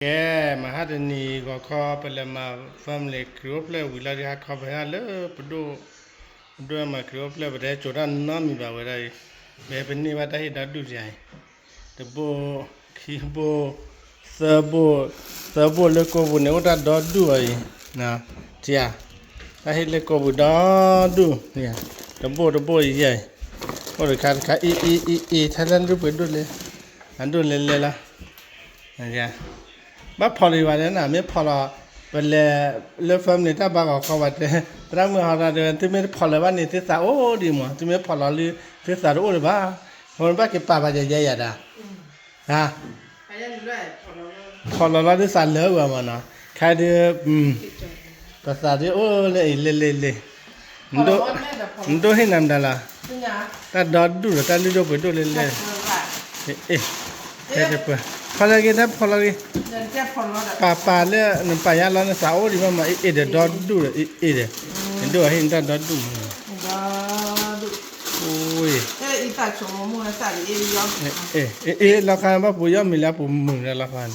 ကဲ, မဟါတနံၤဂီၤခီ ပလဲၤမၤ family ခရံာ်အိၣ်ဖျဲၣ်ဝံၤလီၤဒီး ဟါခီပဟဲလၢပဒိၣ်, ပဒိၣ်မၤခရံာ်အိၣ်ဖျဲၣ် ပတဟဲစိာ်တၢ်နီတမံၤဘၣ်ဝဲဒၣ်အံၤ, ပဟဲပန့ၢ်ဘၣ်တၢ်ဟ့ၣ်ဒီဒူၣ်စ့ၢ်အံၤ, တဘိၣ်, ခံဘိၣ်, သၢဘိၣ်, သၢဘိၣ်လၢကိာ်ပူၤန့ၣ် အိၣ်တၢ်ဒီဒူၣ်အံၤ, ထံဧါ, တၢ်ဟ့ၣ်လၢကိာ်ပူၤဒီဒူၣ်, တဘိၣ်တဘိၣ်အံၤ, အိၣ်တခါတခါ အ့ အ့ အ့ အ့ ထဲလၢဒူၣ်ပှ့ၤဒိၣ်လဲၣ်, အဒိၣ်လဲၣ်လဲၣ်လီၤ. ဘၣ်ဖီၣ်လီၤဘၣ်ဒီးနၤ မ့ၢ်ဖီၣ်လီၤ, ပလဲၤလၢ family တၢ်ဘါဂီၤခီဘၣ်တဲ, သရၣ်မုၣ်ဟီဒီး သုမ့ၢ်တဖီၣ်လီၤဘၣ်န့ၣ် သုသးအိၣ်ဒံးမး, သုမ့ၢ်ဖီၣ်လီၤလံ သုသးတအိၣ်လၢၤဘၣ်, အဃိန့ၣ်ဘၣ်က့ၤပာ်ပာ်ယဲယဲယၤဒၣ်, ဖီၣ်လီၤလီၤသုသးလၢအဂီၢ်မးနီၤ, ခဲဒုး ပသးဒုးအိၣ်လၢအံၤလ့လ့လ့, နဒိၣ်ဟ့ၣ်နၤမတၤလီၤ, တၢ်ဒီဒူၣ်ဒီးတၢ်လုၢ်ဒိၣ်ပှ့ၤဒိၣ်လ့လ့, အ့ၣ်, ဖဲတပှဲၤ, ဖီၣ်လီၤက့ၤ တၢ်ဖီၣ်လီၤက့ၤ, ပာ်ပာ်လၢနပာ်ယါလီၤနသးအိၣ်ဒံးဘၣ်မး အ့ၣ်အ့ၣ်ဒီးဒီဒူၣ်ဒီးအ့ၣ်အ့ၣ်ဒီး, နဒိၣ်ဟ့ၣ်နတၢ်ဒီဒူၣ်မး, အ့ၣ် အ့ၣ် လီၤခါဘၣ်ပူၤယီၢ်မံၤလၢအပူၤမုာ်လၢလီၤခါန့ၣ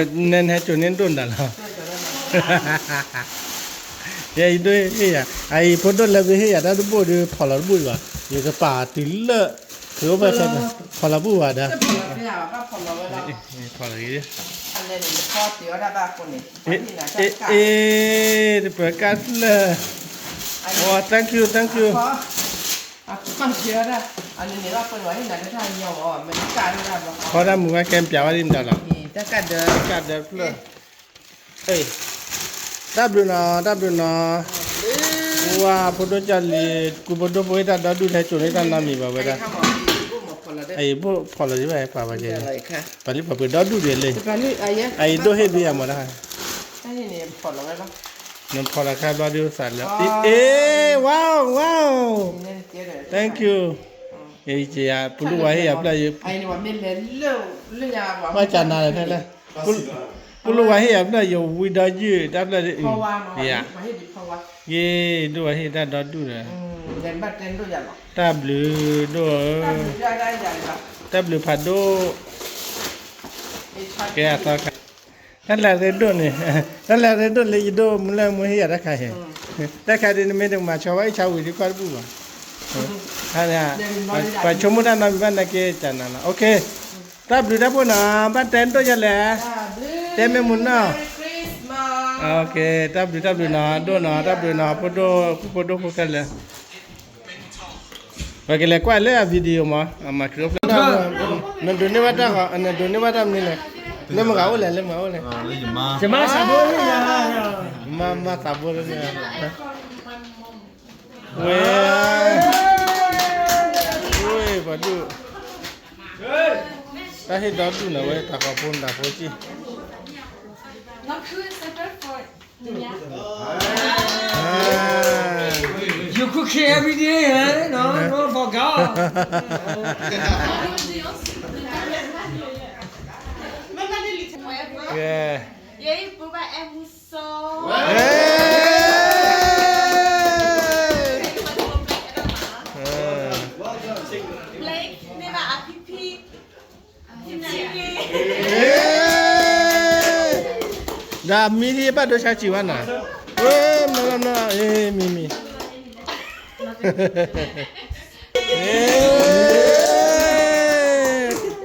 ်, နဟဲစိာ်န့ၢ်ဒိၣ်နတၢ်လီၤ, ယဲအံၤဒိၣ်ဟ့ၣ်ယၤ, အအံၤဖိဒိၣ်လဲၤဝဲဟ့ၣ်ယၤတၢ်တဘိၣ်ဒီးဖီၣ်လီၤတဘိၣ်ဘၣ်, ယကပာ်တုၤလၢ ဖီၣ်လီၤဘိၣ်ဝဲဒၣ်, ဖီၣ်လီၤဘိၣ်ဝဲဒၣ်, အ့ၣ်, တပှဲၤကၢ်လၢာ်, ဝါ thank you thank you, ဖီၣ်တၢ်မုာ်ဝဲကဲပျးဝဲဒ်မတၤလီၤ, ကၢ်ဒၢဖျၢၣ်, တၢ်ဘျုးနီၤတၢ်ဘျုးနီၤ, ဝါ ဖိဒိၣ်ကၢ်လံၤ ကူဖိဒိၣ်ဖိဟ့ၣ်တၢ်ဒီဒူၣ်ထဲစိာ်န့ၢ်တၢ်နီတမံၤဘၣ်ဝဲဒၣ်, အအံၤဘိၣ်ဖီၣ်လီၤဒံးဘၣ် ပာ်ပာ်ကဲ, ပာ်လံပာ်ပှ့ၤဒီဒူၣ်ဒံးလံ, အအံၤဒိၣ်ဟ့ၣ်ဒံးယၤမတၤ, နဖီၣ်လီၤခါဘျီဒုးသးလၢ, အ့ၣ် ဝါ ဝါ thank you, ပလူဝါဟ့ၣ်ယၤဖျၢၣ်, ဘၣ်ကနၤလဲၣ်ထဲလဲၣ်, ပလူဝါဟ့ၣ်ယၤဖျၢၣ် ယဝံဒီးယုၢ်တၢ်ဖျၢၣ်, ယ့ၣ် ဒိၣ်ဝဲဟ့ၣ်တၢ်ဒီဒူၣ်ဒီး, တၢ်ဘျုးဒိၣ်ဧၢ, တၢ်ဘျုးဖးဒိၣ်, ကဲအသီခါ, တၢ်လဲၤရ့ဒိၣ်န့ၣ်, တၢ်လဲၤရ့ဒိၣ်လၢယဒိၣ်မူလၢမူဟ့ၣ်ယၤတၢ်ခါဟဲ, တၢ်ခါဒ်နမ့ၢ်တမၤဆီဘၣ်အ့ၣ်ဆါဝံၤဒ်ကွၢ်တဘူၣ်ဘၣ်, ပှၤဆိကမိၣ်တၢ်နီတမံၤဘၣ်နာ်က့ၤကနၤနီၤ, တၢ်ဘျုးတၢ်ဖှိၣ်နီၤ, ဘၣ်တဲဒိၣ်ယၤလဲၣ်, တဲမ့ၢ်မူနီၤ, တၢ်ဘျုးတၢ်ဘျုးနီၤ, ဒိၣ်နီၤ တၢ်ဘျုးနီၤ, ဖိဒိၣ်ဖိဒိၣ်ဖိခဲလၢာ်, ပကလဲၤကွၢ်လၢအ video မး, အမၤခရံာ်အိၣ်ဖျဲၣ်, နဒိးန့ၢ်ဘၣ်တၢ်, နဒိးန့ၢ်ဘၣ်တၢ်မနုၤလဲၣ်, လၢမဂၤအိၣ်လဲၣ်, လၢမဂၤအိၣ်လဲၣ်, မၤသးဘိလၢ, မၤသးဘိလၢ, ဝဲ, ဝဲပှၤဒိၣ်, တၢ်ဟ့ၣ်ဒီဒူၣ်န့ၣ်ဝဲ တၢ်ဃီဖိနတၢ်ဖိစံၣ် You cooking every day, eh? No, no, for God. ကဲ, ယဲအံၤပူၤဘၣ်အဲၣ်မူစီ, မ့ၢ်ဘၣ်အဖံဖံ ဒီးမံဟံၣ်ဘၣ်ဒိဆါစံးဝဲနၤ, မ့ၢ်လီၤမ့ၢ်လီၤ, မ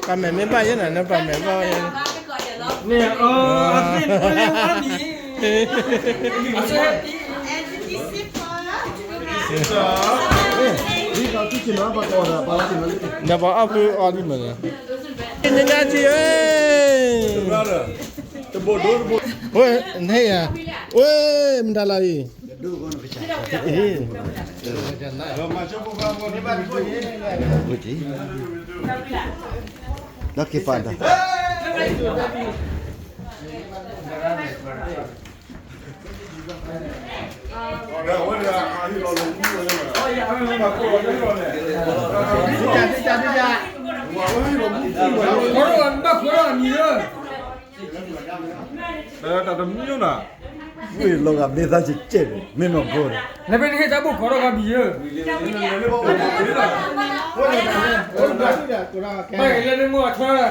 ံမံ, ပှၤမဲာ်မ့ၢ်ဘၣ်ယဲနၤ နပှၤမဲာ်ဘၣ်ယဲ, နပှၤအီၣ်ဖုအီဒံးမ့ၢ်, ညါညါစံး, ဝဲ, န့ၣ်ယၤ, ဝဲ, မတၤလၢအံၤ, ဒီးက့ၤပာ်ဒီး, တၢ်တမံၤနီၤ, ဝ့ၢ်လီၤဂာ်မ့ၢ်သးကဲးကဲး, မ့ၢ်နီၢ်ဘိဒီး, နမ့ၢ်နဟ့ၣ်တၢ်ဘိၣ်ခိးထီၣ်ဂီၤဘံၤဧၢ, ဘၣ်က့ၤလၢနမိၢ်အထွဲလၢ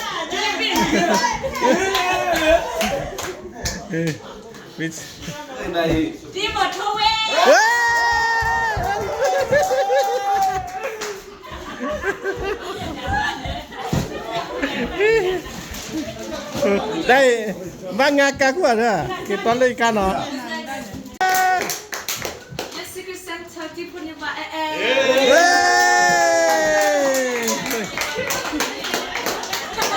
မ့ၢ် ဒ့မီၢ်ထိဝဲ တၢ်အံၤ ဘၣ်ငါကါကွၢ်ဒီး က့ၤတီလၢယကါနီၤ လၢ Secret Center တံၤဖိန့ၣ်ဘၣ်အဲၣ်အဲၣ် ဘၣ်တံၤ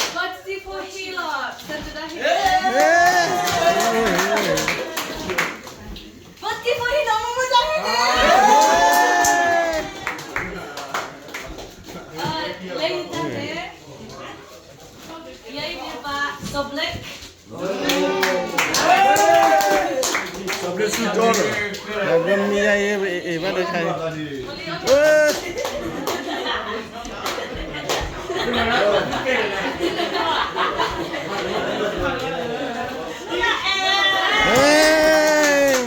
ဖိဟံးလီၤ Center တၢ်ဟံး ဘၣ်တံၤဖိဟံးလီၤ မ့ၢ်မ့ၢ်တၢ်ဟံးန့ၣ် လၢယတၢ်န့ၣ် ယဲအံၤန့ၣ်ဘၣ် စီၤဘျဲး စီၤဘျဲးဆူၣ်တီၤလီၤ စီၤဘျဲးမံယါအံၤ အ့ၣ်ဘၣ်ဒီးခါအံၤ အိၣ်ဒီး အိၣ်ဒီး လၢအိၣ်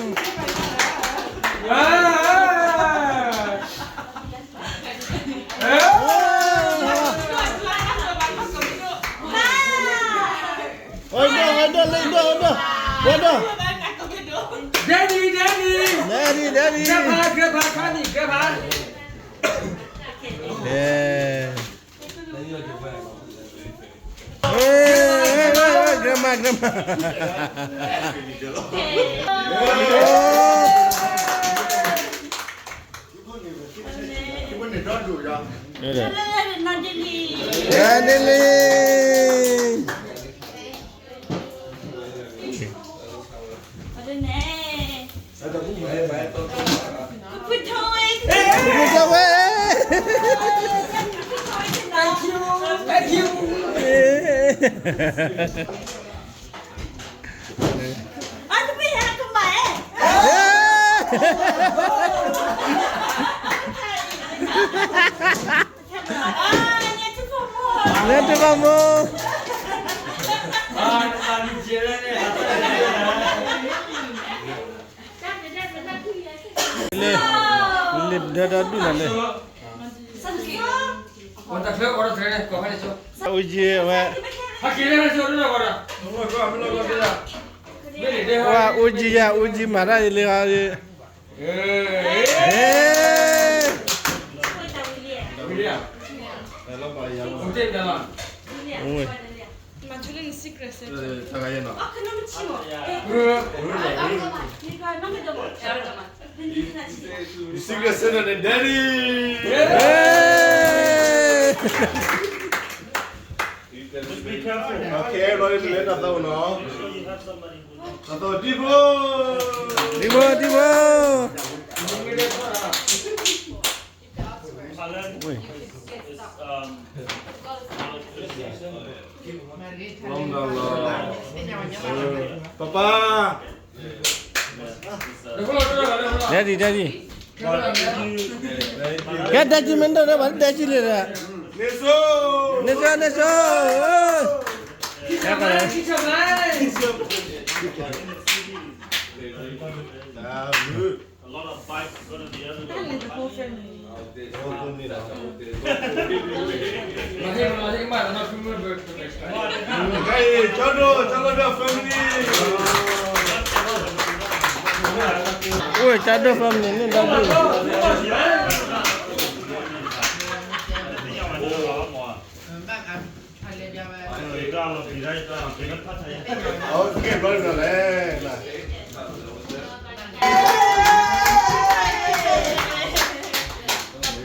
ဒီး အိၣ်ဒီး အိၣ်ဒီး Daddy Daddy Daddy Daddy ကဲဖါ ကဲဖါ ခါနံၣ် ကဲဖါ Grandma, grandma. လဲၤတဘၣ်မိၢ် လဲၤ လဲၤဒီးဒီဒူၣ်နၤလဲၣ် အူကၠံအဝဲ ဝဲအူကၠံယၤ အူကၠံမၤတၢ်အံၤလၢ Secret Center န့ၣ် Daddy. Okay, everybody, ပလဲၤတၢ်သးအိၣ်နီၤ. တၢ်သးအိၣ်တံၤဖိ, တံၤဖိ, တံၤဖိ. Wait. လီၤမတၤလီၤ. ပၢ်ပၢ်. Daddy, daddy. ကဲ daddy မ့ၢ်ဒိၣ်ဒီး ပှၤ daddy လံဒီး. န့ၣ်စိ, န့ၣ်စိ, န့ၣ်စိ. ကဲ ကၠီဒိၣ် ကၠီလီၤဘၣ် family. အိၣ် ကၠီဒိၣ် family န့ၣ်ဒီဒူၣ်. Okay, brother, လဲၤ.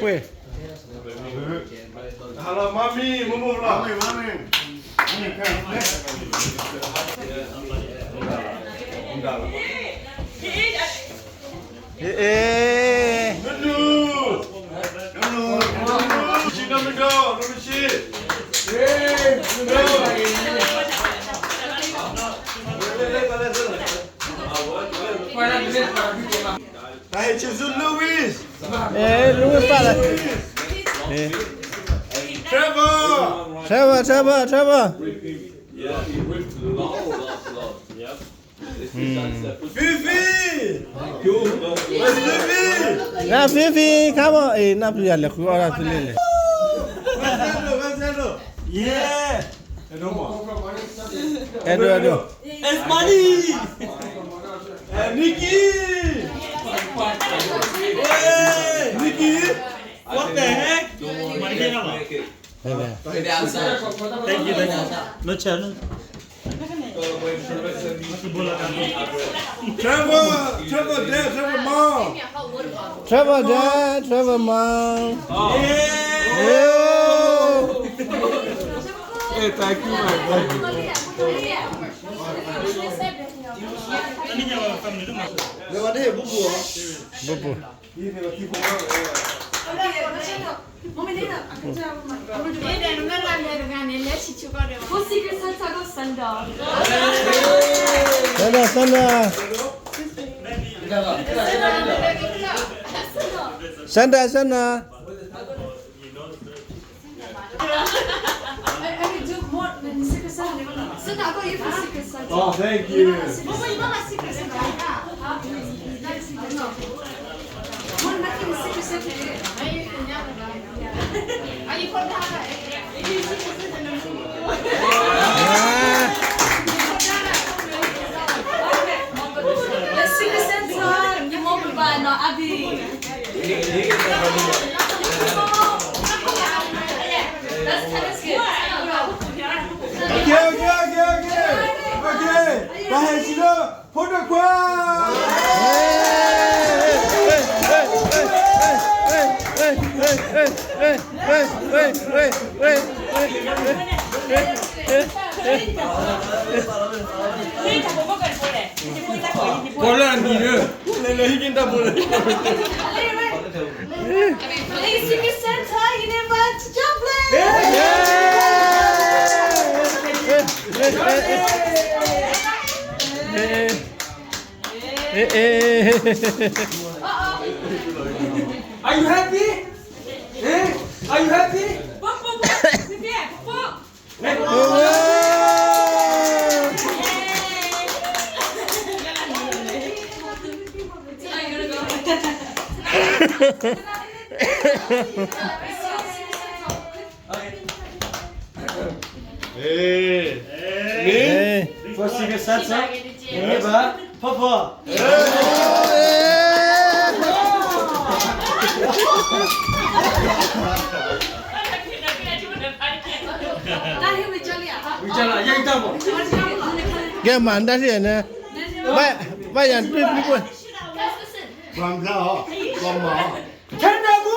ဝ့ၢ်. Hello, mommy, မိၢ်မိၢ်လီၤ. ဟ့ၣ်, ဟ့ၣ်. နူ, နူ, နူ, နူ, နူ, နူ, နူ, နူ, နူ, နူ, နူ. တၢ်ဟ့ၣ်ဆ့ၣ်ဆူ Louis. အဲ Louis ပၢ်လဲၣ်. Trevor, Trevor, Trevor, Trevor. Fifi. Where's Fifi? န Fifi, come on. အဲ နပျံၤယၤလဲၤဃုအီၣ်တၢ်သုလ့ၣ်လဲၣ်. Where's Edo? Where's Edo? Yeah. အဲဒိၣ် အဲဒိၣ်. It's money. Hey, Nikki. Hey, Nikki. What the heck? Thank you, thank you. No chair, no. Trevor, Trevor dad, Trevor mom. Trevor dad, Trevor mom. Yeah. Hey, thank you, my brother. Bubu. Sanda, Sanda. Sanda, Sanda. Oh, thank you. Okay, okay, okay, okay. Okay. ပှၤဟဲဆံးလၢ ဖိဒိၣ်ခွါ. Hey, Secret Santa, you never to chocolate. Are you happy? Eh? Are you happy? Hey. Hey. First Secret Santa. Neighbor. Papa. Hey. ကဲမၤတၢ်ထံၣ်န့ၣ်, ဘၣ်ယၤတွံၢ်ဖုပှဲၤ, ပှၤမၤအီၤ, ပှၤမၤအီၤ, ခဲနၢ်မူ, ခဲနၢ်မူ,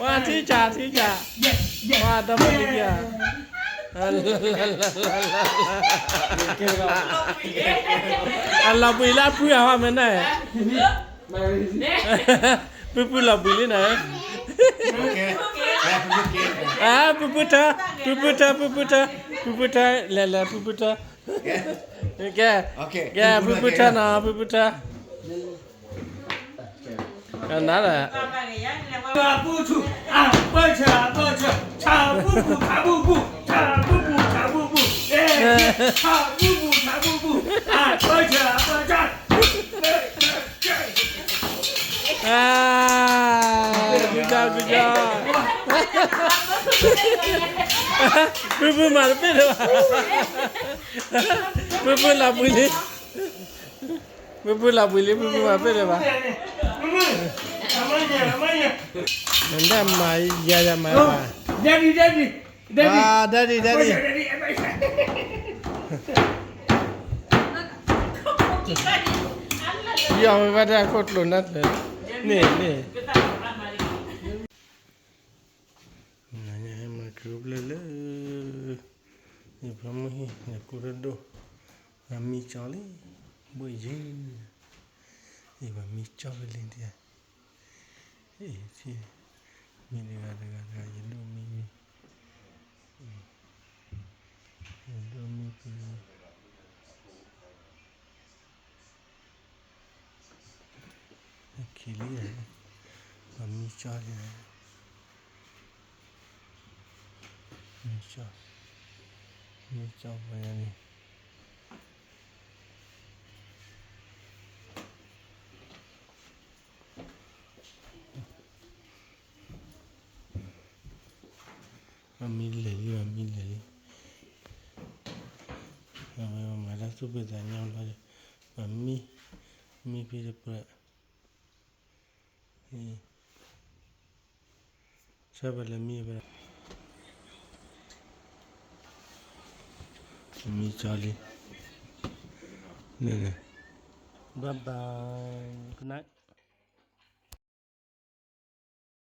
ဝါ ထံကၢ် ထံကၢ်, ဝါ ဒီမါလံကၢ်, အလီၤဘှံးလၢအဖုအံၤ ဟီ မ့ၢ်န့ၣ်, ပုၢ်ပုၢ်လီၤဘှံးလံန့ၣ်, ပုၢ်ပုၢ်ထၢ, ပုၢ်ပုၢ်ထၢ, ပုၢ်ပုၢ်ထၢ, ပုၢ်ပုၢ်ထၢ, ပုၢ်ပုၢ်ထၢ, လဲၤလဲၤ ပုၢ်ပုၢ်ထၢ, ကဲ, ကဲ ပုၢ်ပုၢ်ထၢနီၤ ပုၢ်ပုၢ်ထၢ, ကနၤဒီး Good job, good job. ပုၢ်ပုၢ်မၤတပ့ၢ်လၢၤဘၣ်, ပုၢ်ပုၢ်လီၤဘှံးလံ, ပုၢ်ပုၢ်လီၤဘှံးလံ ပုၢ်ပုၢ်မၤတပ့ၢ်လၢၤဘၣ်, နဒၣ်မၤယၤယၤမၤဘၣ်, Daddy, Daddy, Daddy, Daddy, ယီၤဝဲဘၣ်တၢ်ခိၣ်ကျိၤနၢ်ကျၢၤ, န့ၣ်န့ၣ်, နမၤကရူၢ်ဖျၢၣ်လၢ, ယဖျီမုၢ်ဟံၣ် ယကိၢ်ဒိၣ်ဒိၣ်, ပှၤမံကၠီလံ, ဘိၣ်ယံၤ, ယပှၤမံကၠီဖဲလံတယါ, အ့ၣ်, မံတဂၤတဂၤတဂၤ ယဒိၣ်မံမံ, ယဒိၣ်မံပှၤ ခံလံ, ပှၤမံကၠီလံ, မံကၠီ, မံကၠီပှၤယၤန့ၣ် ပှၤမံလဲၤလံ ပှၤမံလဲၤလံ, အဝဲမၤတၢ်သူၣ်ဖှံသးညီလီၤ, ပှၤမံ, မံဖံတပှဲၤ, ဆၢပလဲၤမံပှဲၤ, မံကၠီလံ, န့ၣ်န့ၣ်, bye bye, good night.